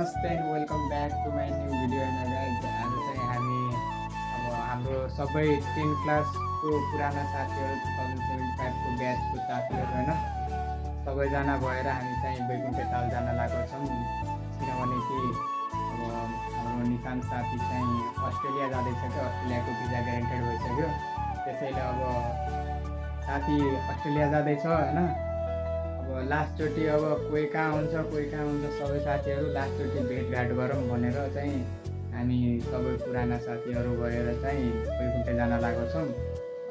नमस्ते and welcome back to my new video होइन guys. आज चाहिँ हामी अब हाम्रो सबै 10 क्लासको पुराना साथीहरू 2075 को ब्याचको साथीहरू होइन सबैजना भएर हामी चाहिँ बैकुण्ठ ताल जान लागेको छौँ। किनभने कि अब हाम्रो निशान साथी चाहिँ अस्ट्रेलिया जाँदैछ कि अस्ट्रेलियाको भिजा ग्यारेन्टेड भइसक्यो। त्यसैले अब साथी अस्ट्रेलिया जाँदैछ होइन। अब लास्टचोटि अब कोही कहाँ हुन्छ सबै साथीहरू लास्टचोटि भेटघाट गरौँ भनेर चाहिँ हामी सबै पुराना साथीहरू भएर चाहिँ बैकुण्ठ जान लागेको छौँ।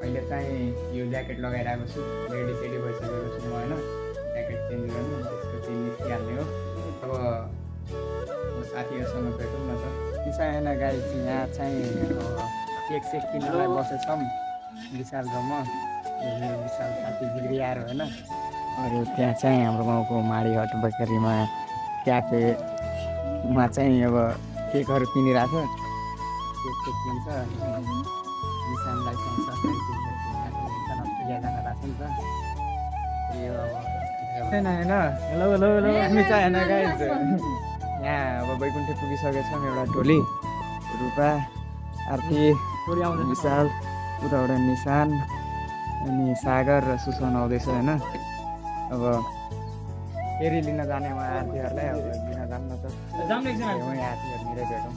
अहिले चाहिँ यो ज्याकेट लगाइरहेको छु, रेडी सेडी भइसकेको छु म होइन। ज्याकेट चेन्ज गर्नु त्यसपछि निस्किहाल्ने हो। अब साथीहरूसँग भेटौँ न त। निशान गाइज यहाँ चाहिँ केक सेक किन्नलाई बसेछौँ विशाल र म, विशाल साथी जिग्रियार होइन। अरू त्यहाँ चाहिँ हाम्रो गाउँको माडी हट बेकरीमा क्याफेमा चाहिँ अब केकहरू किनिरहेको छ। केक किन्छ निशानलाई चाहिँ अस्ट्रेलिया जान लाग्छ नि त। यो अब होइन हेलो हेलो हेलो हामी चाहिँ होइन गाइज यहाँ अब बैकुण्ठ पुगिसकेको छौँ। एउटा टोली रूपा आरती विशाल उताबाट निशान अनि सागर र सुसन आउँदैछ होइन। अब फेरि लिन जाने म आरतीहरूलाई अब लिन जान्न त आरतीहरूनिर भेटौँ।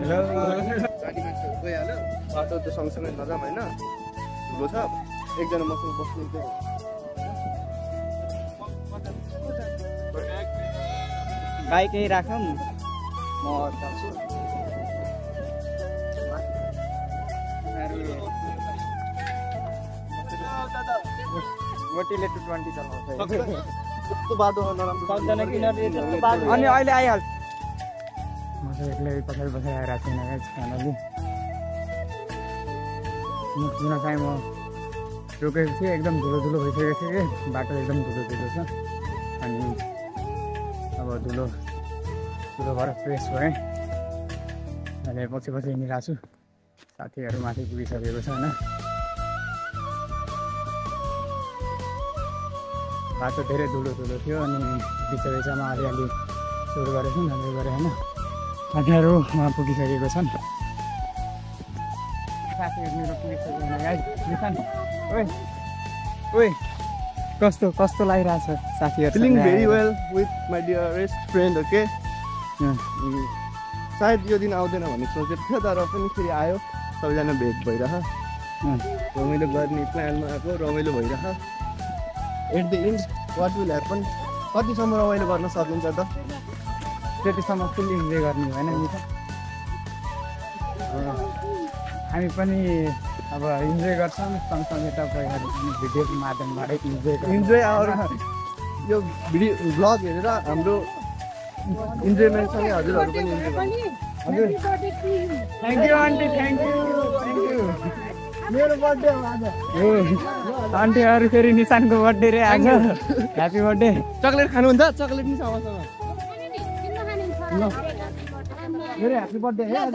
हेलो गाडी मान्छेहरू गइहाल्यो बाटो त्यो सँगसँगै नजाम होइन। ठुलो छ एकजना मसँग बस्नु बाइकै राखौँ म चल्छु। मोटीले 220 चलाउँछ कस्तो बाटो नराम्रो अनि अहिले आइहाल्छ। म चाहिँ एक्लै पछाडि पछाडि आइरहेको छैन गाइज खानाले मुखिन चाहिँ म रोकेको थिएँ। एकदम धुलो धुलो भइसकेको थियो कि बाटो एकदम धुलो धुलो छ। अनि अब धुलो भएर फ्रेस भएँ। अहिले पछि पछि हिँडिरहेको छु। साथीहरू माथि पुगिसकेको छ होइन। बाटो धेरै धुलो धुलो थियो अनि बिचमा अलिअलि सुरु गरेको नभए गरे होइन। साथीहरू उहाँ पुगिसकेको छन्। साथीहरू पुगिसकेको छैन गाइज। निशान ओए कस्तो लागिरहेछ साथीहरू? Feeling very well with my dearest friend okay. सायद यो दिन आउँदैन भन्ने सोचेको थियो तर पनि फेरि आयो। सबैजना भेट भइरह रमाइलो गर्ने प्लानमा आएको रमाइलो भइरह। At the end what will happen कतिसम्म रमाइलो गर्न सकिन्छ त त्यतिसम्म फुल इन्जोय गर्ने होइन नि त। हामी पनि अब इन्जोय गर्छौँ सँगसँगै तपाईँहरू पनि भिडियोको माध्यमबाटै इन्जोय आवर यो भिडियो भ्लग हेरेर हाम्रो इन्जोयमेन्टसँगै हजुरहरू पनि इन्जोय गर्नु। हजुर thank you aunty thank you. मेरो बर्थडे हो आज। आन्टीहरू फेरि निशानको बर्थडे रे आज। Happy birthday. चक्लेट खानुहुन्छ? चक्लेट नि समसँग मेरो ह्याप्पी बर्थडे है आज।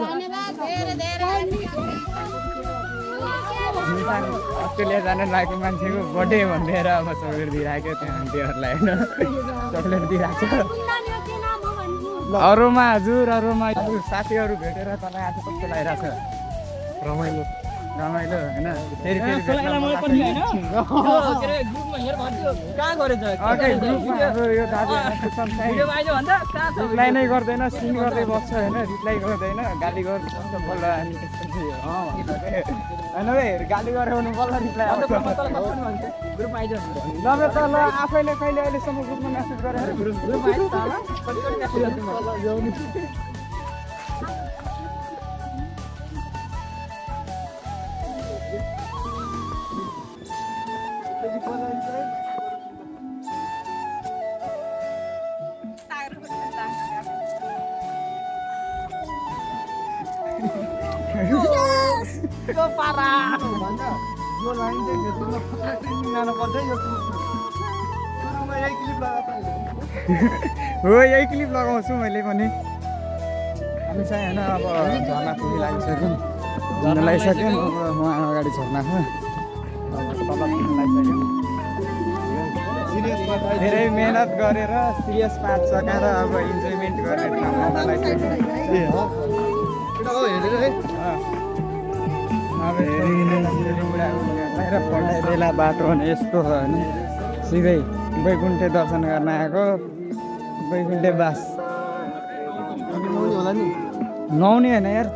निशान अस्ट्रेलिया जान लागेको मान्छेको बर्थडे भनेर अब चक्लेट दिइरहेको थियो आन्टीहरूलाई होइन। चक्लेट दिइरहेको छ अरूमा हजुर अरूमा साथीहरू भेटेर तँलाई आज कस्तो लागिरहेको छ? रमाइलो होइन। फेरि यो दाजुलाई नै गर्दैन सिङ गर्दै बस्छ होइन। रिप्लाई गर्दैन गाली गर्छ बल्ल अनि त्यसपछि होइन भाइ गाली गऱ्यो भने बल्ल रिप्लाई आउँछ। नभए त ल आफैले कहिले अहिलेसम्म ग्रुपमा मेसेज गरेर यो लाइन चाहिँ फेसबुकमा जानुपर्छ। यो सुरुमा यही क्लिप लगाएको हो यही क्लिप लगाउँछु मैले पनि। हामी चाहिँ होइन अब झर्ना पुगी लागिसक्यौँ उहाँ अगाडि झर्ना छ तल पुग्न लागिसक्यौँ। सिरियस पार्ट धेरै मेहनत गरेर सिरियस पार्ट सकाएर अब इन्जोयमेन्ट गर्ने ठाउँलाई चाहिँ ए हो केटा हो हेरेर है अब बाहिर पढाइदेला बाटो भने यस्तो हो भने सिधै वैकुण्ठे दर्शन गर्न आएको वैकुण्ठे बास नुहाउने होला नि नुहाउने होइन यार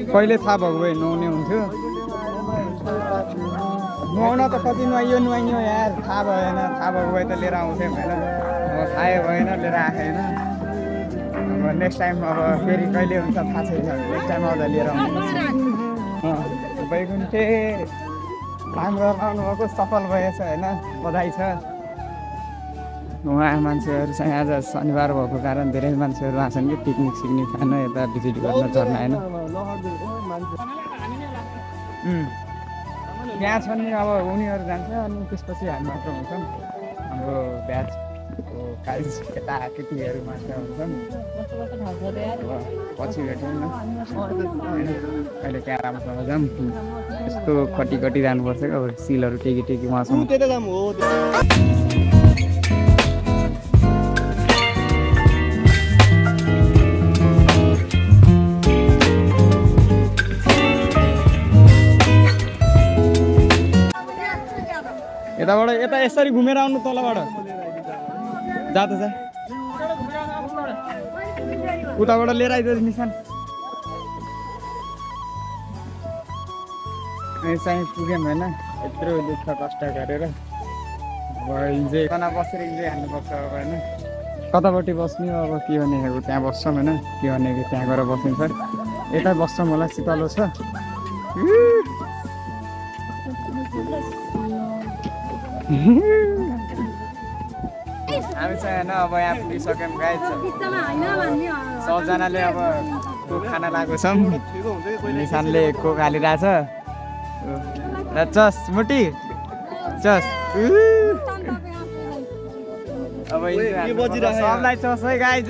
कहिले थाहा भएको भए नुहाउने हुन्थ्यो नुहाउन त कति नुहाइयो यार थाहा भएन थाहा भएको भए त लिएर आउँथ्यौँ होइन अब थाहै भएन लिएर आएन अब नेक्स्ट टाइम अब फेरि कहिले हुन्छ थाहा छैन नेक्स्ट टाइम आउँदा लिएर आउँछ वैकुण्ठे काम गर्न आउनुभएको सफल भएछ होइन बधाई छ उहाँ मान्छेहरू चाहिँ आज शनिबार भएको कारण धेरै मान्छेहरू आछन् कि पिकनिक सिकनिक खान यता भिजिट गर्न झर्न होइन त्यहाँ छन् नि अब उनीहरू जान्छ अनि त्यसपछि हामी मात्र हुन्छौँ हाम्रो ब्याचको केटाकेटीहरू मात्र हुन्छन् पछि भेटौँ न अहिले त्यहाँ राम्रोसँग जाऊँ यस्तो कटी कटी जानुपर्छ क्या अब सिलहरू टेकी टेकी उहाँसँग त्यता जाम हो यताबाट यता यसरी घुमेर आउनु तलबाट जा त जा उताबाट लिएर आइदियो निशान चाहिँ पुग्यौँ होइन यत्रो दुःख कष्ट गरेर अब इन्जोय खाना बसेर इन्जोय हाल्नुपर्छ अब होइन कतापट्टि बस्ने अब के भनेको त्यहाँ बस्छौँ होइन के भनेको त्यहाँ गएर बसिन्छ यता बस्छौँ होला शीतलो छ हामी चाहिँ होइन अब यहाँ पुगिसक्यौँ गाइस सबजनाले अब कोक खान लागेको छौँ निशानले कोक हालिरहेछ र चस मुटी चस अब सबलाई चस है गाइस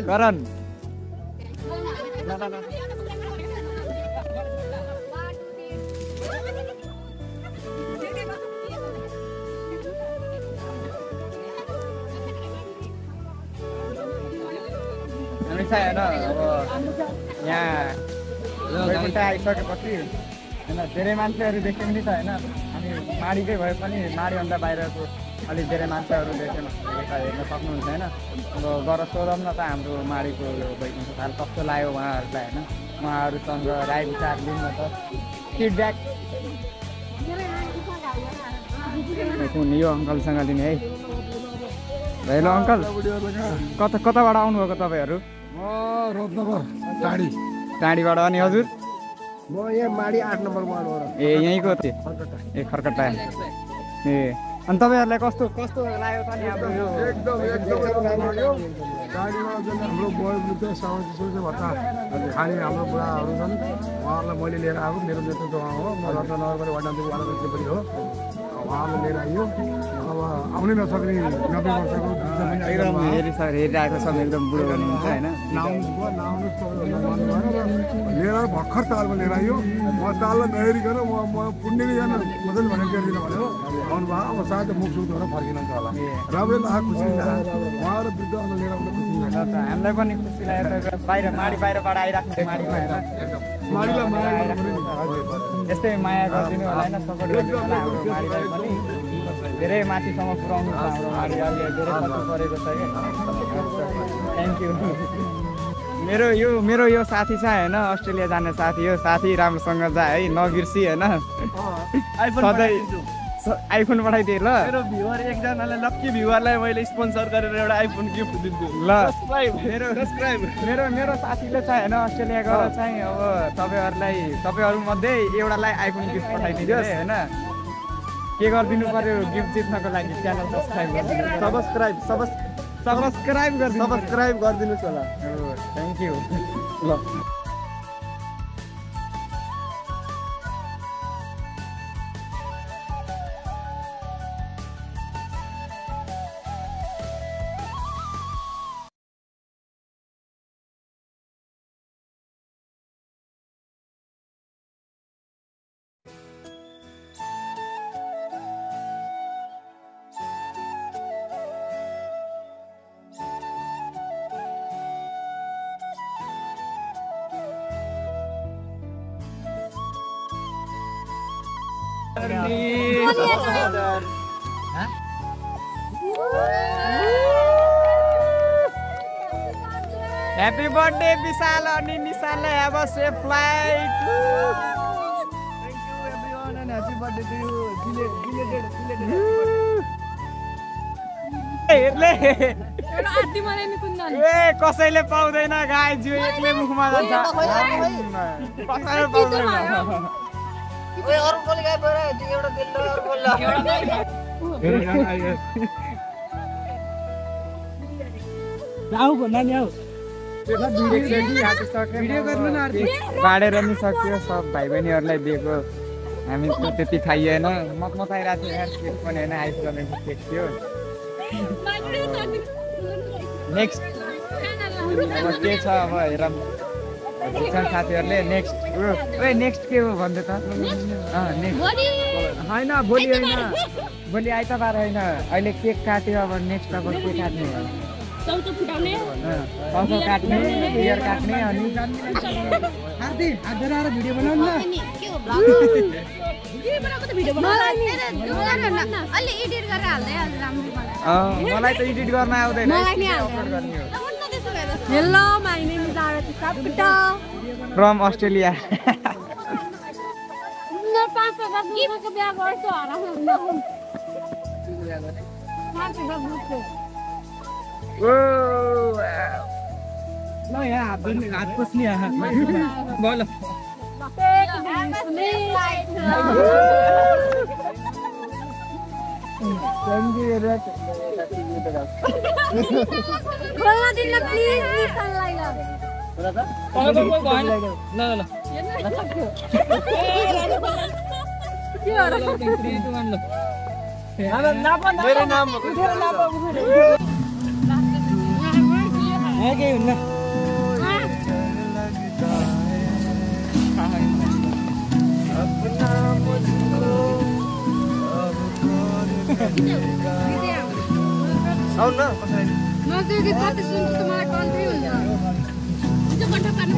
करन हामी चाहिँ होइन अब यहाँ वैकुण्ठ आइसकेपछि होइन धेरै मान्छेहरू देख्यौँ नि त होइन हामी माडीकै भए पनि माडीभन्दा बाहिरको अलिक धेरै मान्छेहरू देख्यौँ हेर्न सक्नुहुन्छ होइन अब गएर सोधौँ न त हाम्रो माडीको वैकुण्ठ थाल कस्तो लाग्यो उहाँहरूलाई होइन उहाँहरूसँग राई विचार लिउँ न त फिडब्याक यो अङ्कलसँग लिने है हेलो अङ्कल कताबाट आउनुभएको तपाईँहरू टाढीबाट अनि हजुर म यहाँ माडी 8 नम्बर वार्डबाट ए यहीँको ए खर्कटा ए अनि तपाईँहरूलाई कस्तो कस्तो लाग्यो त नि अब यो एकदम लाग्यो गाडीमा जुन हाम्रो बुढा साउन्ड भत्ता खाने हाम्रो बुढाहरू छन् उहाँहरूलाई मैले लिएर आएको मेरो नेतृत्वमा हो म रत्नगरबाट वार्ड नम्बर 1 पनि हो उहाँहरूले लिएर आइयो अब आउनै नसक्ने 90 वर्षको हेरिरहेको छ एकदम बुढो हुनुहुन्छ होइन लिएर भर्खर तालमा लिएर आइयो म ताललाई नहेरिकन म पुण्यले जान मजाले भनेर दिएर भन्यो आउनु भयो अब सायद मुख सुख धोएर फर्किनुहुन्छ होला राम्रो लाग्यो खुसी लाग्यो उहाँहरू वृद्धहरू लिएर आउनु खुसी लाग्यो हामीलाई पनि खुसी लाग्यो बाहिर बाहिरबाट आइराख्नु माडीलाई यस्तै माया गरिदिनु होला होइन सपोर्ट गरिदिनु होला हाम्रो माडीलाई पनि धेरै माथिसम्म पुऱ्याउनु छ हाम्रो माडीहरूले धेरै कष्ट गरेको छ कि थ्याङ्क यू मेरो यो साथी छ होइन अस्ट्रेलिया जाने साथी हो साथी राम्रोसँग जा है नबिर्सी होइन सधैँ आइफोन पठाइदिएँ ल मेरो भ्युअर एकजनालाई लक्की भ्युअरलाई मैले स्पोन्सर गरेर एउटा आइफोन गिफ्ट दिन्छु ल मेरो साथीले चाहिँ होइन अस्ट्रेलिया गएर चाहिँ अब तपाईँहरू मध्ये एउटालाई आइफोन गिफ्ट पठाइदिन्छु होइन के गरिदिनु पर्यो गिफ्ट जित्नको लागि च्यानल सब्सक्राइब गरिदिनुहोस् होला थ्याङ्क यू ल Happy birthday Vishal अनि निशानलाई have a safe flight. Thank you everyone and happy birthday to you. Belated. हेर्ले एउटा आरती बनाइने कुन जाने ए कसैले पाउँदैन गाई जिउ एक्लै मुखमा जान्छ कसैले पाउँदैन ओए अरु कोले गाई परे एउटा दिल्लो अरु बोल्ला आऊ भन्ना नि आऊ भिडियो गर्नु न आरती बाडेर नि सक्यो सब भाइ बहिनीहरुलाई दिएको हामी त त्यति खाइएन मताइरा थियो यार केक पनि हैन आइसकेको केक थियो नेक्स्ट अब के छ अब हेरौँ किचन साथीहरुले नेक्स्ट ओए नेक्स्ट के हो भन्दै त नेक्स्ट हैन भोलि हैन भोलि आइतबार हैन अहिले केक काट्यो अब नेक्स्ट अब के काट्ने हो चौथो फुटाउने चौथो काट्ने बियर काट्ने अनि आरती हात आएर भिडियो बनाउनु न के हो ब्लग के बनाएको त भिडियो बनाउनु अलि एडिट गरेर हाल्दै हाल्दै राम्रो बनायो मलाई त एडिट गर्न आउँदैन मलाई नि अपलोड गर्ने हो hello my name is Aarti Kapta from Australia न 5,000 रुपैयाँको बिहा गर्छु ओ ल यहाँ हात पस्ने बोल बोल्न दिनु प्लिज निशानलाई मेरो नाम केही हुन्न आउन न कसरी म चाहिँ कति सुन्छु त मलाई कन्ट्री हुन्छ त्यो कन्ट्री पार्नु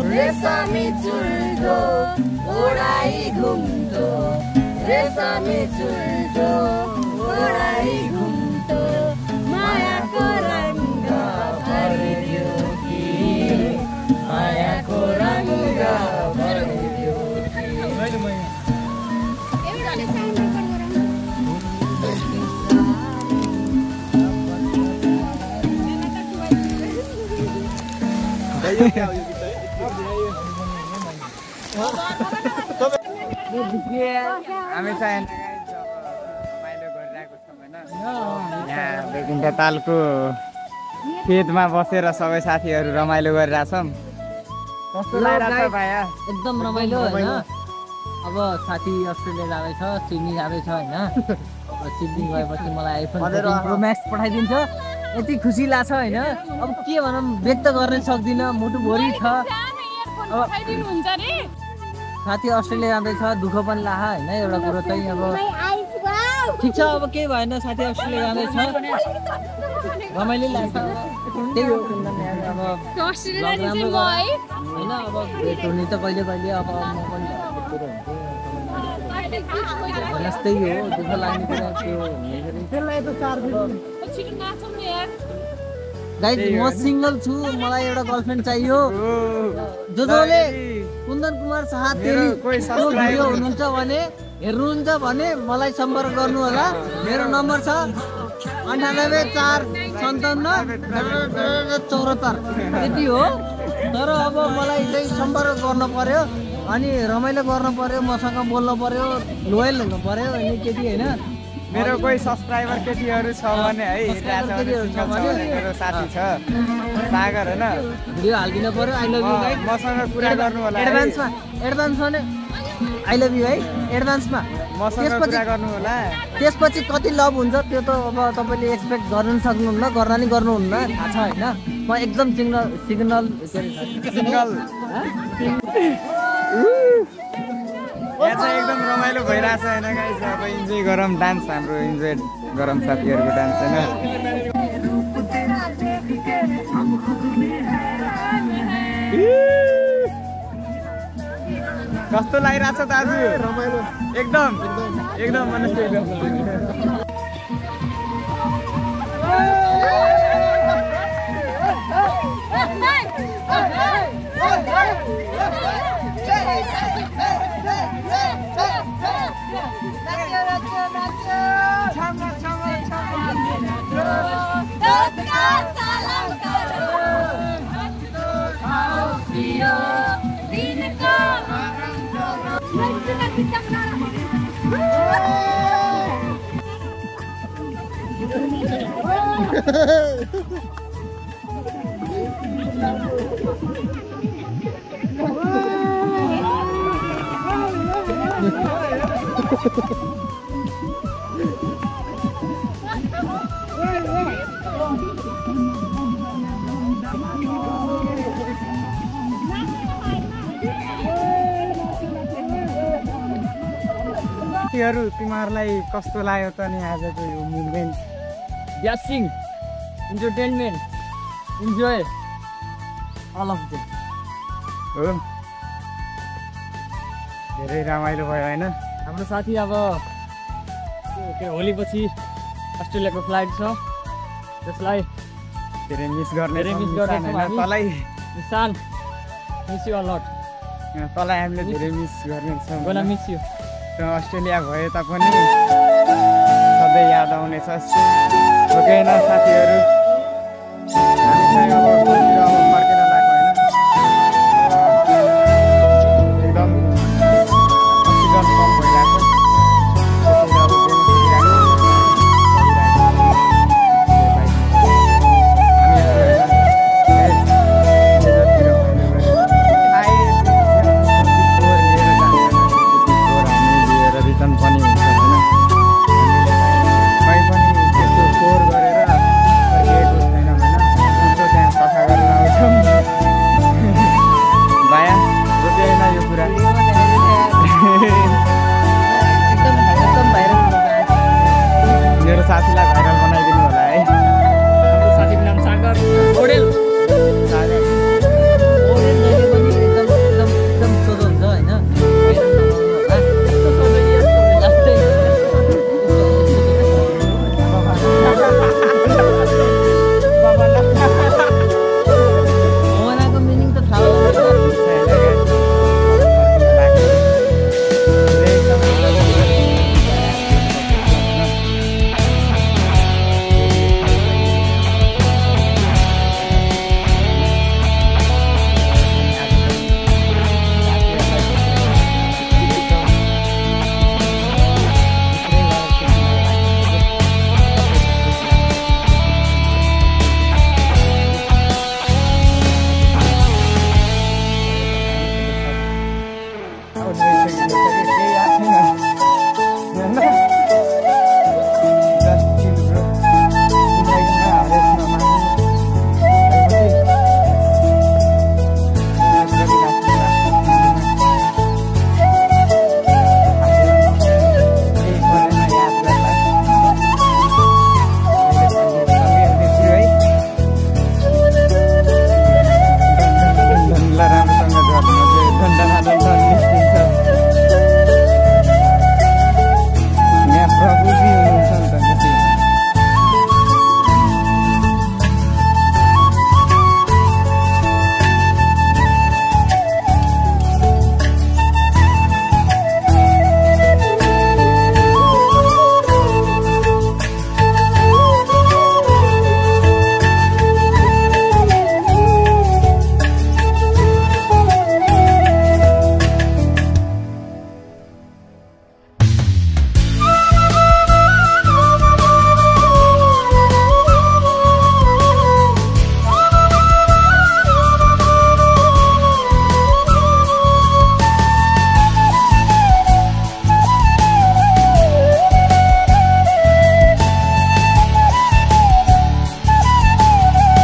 रेशमी चुल्ठो ओडाई घुम्टो रेशमी चुल्ठो ओडाई घुम्टो मायाको रंग भरिदियो कि मायाको रंग भरिदियो कि एउटाले साउन्ड रेकर्ड गराउनु हामी चाहिँ रमाइलो गरिरहेको छौँ होइन यहाँ बैकुण्ठ तालको खेतमा बसेर सबै साथीहरू रमाइलो गरिरहेछौँ कस्तो लागिरहेको छ भाइ एकदम रमाइलो होइन अब साथी अस्ट्रेलिया जाँदैछ सिडनी जाँदैछ होइन अब सिडनी गएपछि मलाई आइफोन 14 प्रो म्याक्स पठाइदिन्छ यति खुसी लाग्छ होइन अब के भनौँ व्यक्त गर्न सक्दिनँ मुटुभरि छ साथी अस्ट्रेलिया जाँदैछ दुःख पनि लाग्छ होइन एउटा कुरो चाहिँ अब ठिक छ अब केही भएन साथी अस्ट्रेलिया जाँदैछ रमाइलो लाग्छ त्यही हो अब होइन अब भेट हुने त कहिले कहिले अब म पनि जस्तै हो दुःख लाग्ने कुरा त्यो गाइस म सिंगल छु मलाई एउटा गर्लफ्रेन्ड चाहियो जसले कुन्दन कुमार शाह भिडियो हुनुहुन्छ भने हेर्नुहुन्छ भने मलाई सम्पर्क गर्नु होला मेरो नम्बर छ 98455774 यति हो तर अब मलाई चाहिँ सम्पर्क गर्न पर्यो अनि रमाइलो गर्नु पर्यो मसँग बोल्नु पर्यो लोयल हुनु पर्यो अनि केटी होइन मेरो कोही सब्सक्राइबर केटीहरू छ भने है मेरो साथी छ सागर होइन भिडियो हालिदिनु पर्यो आई लभ यु गाइस मसँग कुरा गर्नु होला एडभान्समा नै आई लभ यु है एडभान्समा मसँग कुरा गर्नु होला त्यसपछि कति लभ हुन्छ त्यो त अब तपाईले एक्सपेक्ट गर्नु सक्नुहुन्न गर्न नि गर्नुहुन्न थाहा छ होइन म एकदम सिग्नल सिङ्गल यहाँ चाहिँ एकदम रमाइलो भइरहेछ होइन गाइस अब इन्जोय गरौँ डान्स हाम्रो इन्जोय गरौँ साथीहरूको डान्स होइन कस्तो लागिरहेछ दाजु रमाइलो एकदम एकदम मनस्थित एकदम तिमीहरूलाई कस्तो लाग्यो त नि आजको यो मुभमेन्ट ब्यासिङ entertainment enjoy all of them हो धेरै रमाइलो भयो होइन हाम्रो साथी अब होलीपछि अस्ट्रेलियाको फ्लाइट छ त्यसलाई धेरै मिस गर्ने तँलाई निशान मिस यु अ लट तँलाई हामीले धेरै मिस गर्ने छौँ गोना मिस यु अस्ट्रेलिया भए तापनि सधैँ याद आउनेछ ओके न साथीहरू